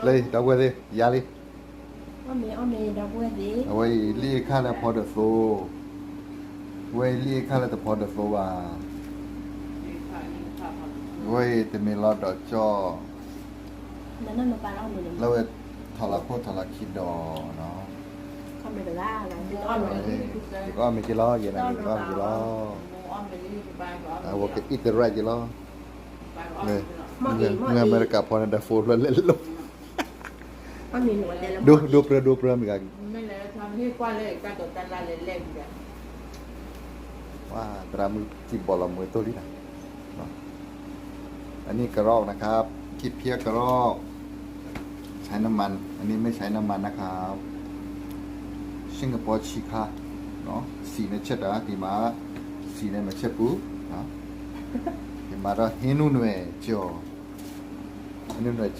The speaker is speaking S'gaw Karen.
လၢ ဒီပုၢ်ဝဲၢ်သ့ၣ် ယၤလံ, အဝဲအံၤလံၣ်အခါလၢဖီဒၢးသိ, အဝဲအံၤလံၣ်အခါလၢတဖီဒၢးသိဘၣ်, အဝဲအံၤတမ့ၢ်လီၤဒီးကၠီၣ်, လၢဝဲထီၣ်လီၤခိၣ်ထီၣ်လီၤခံဒီးနီၤ, ယကအီၣ်မ့ၤက့ၤလီၤ, ယဲန့ၣ်ယကအီၣ်မ့ၤက့ၤလီၤ, အဝဲကအံၣ်တရၣ်က့ၤလီၤ, မ့ၢ်အမဲရကၤဖီန့ၣ်ဒီး phone ဖျၢၣ်လဲၣ်လိၤ ဒိပြၢဒိပြၢမ့ၢ်ဂ့ၤ, သရၣ်မုၣ်ထံဘီလီၤမူသိလံနီၤ, อันนี้กระรอกนะครับ ขี้เพี้ยกระรอก ใช้น้ำมัน อันนี้ไม่ใช้น้ำมันนะครับ สิงคโปร์ ชีคา เนาะ สีในเช็ดอ่ะ ดีมา สีในมาเช็ดปู เนาะ ดีมาတော့ ဟင်းနွယ် ကျော် ဟင်းနွယ်